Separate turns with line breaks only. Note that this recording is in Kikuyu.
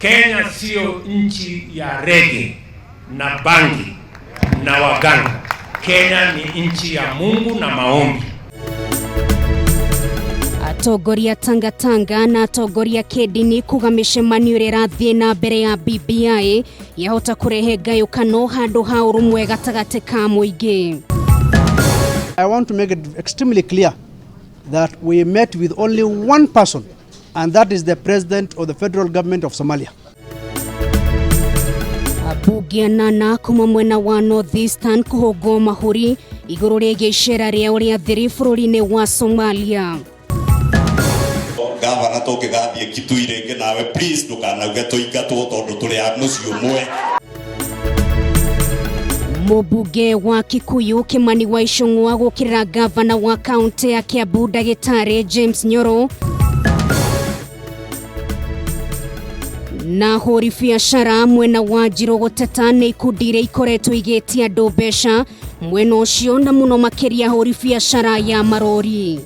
Kenya sio nchi ya rege na bangi na waganga. Kenya ni nchi ya Mungu na maombi.
Atongoria tangatanga na atongoria kĩndini kuga mĩcemanio ĩrĩa ĩrathiĩ na mbere ya BBI yahota kũrehe ngayũkano handũ ha ũrũmwe gatagatĩ ka mũingĩ.
I want to make it extremely clear that we met with only one person, and that is the president of the federal government of Somalia.
Ambunge anana kuma mwena wa North Eastern kũhũngwo mahũri igũrũ rĩgiĩ icera rĩao rĩa thiri bũrũri-inĩ wa Somalia.
Gavana tũngĩgathiĩ Kitui rĩngĩ nawe, please, ndũkanauge tũingatwo tondũ tũrĩ a mũciĩ ũmwe.
Mũmbunge wa Kikuyu Kimani wa Ichung'wa gũkĩrĩra gavana wa kaunti ya Kiambu ndagĩtarĩ James Nyoro na hũri biacara mwena wa Njirũ gũteta nĩ ikundi iria ikoretwo igĩtia andũ mbeca mwena ũcio na mũno makĩria hũri biacara ya marori.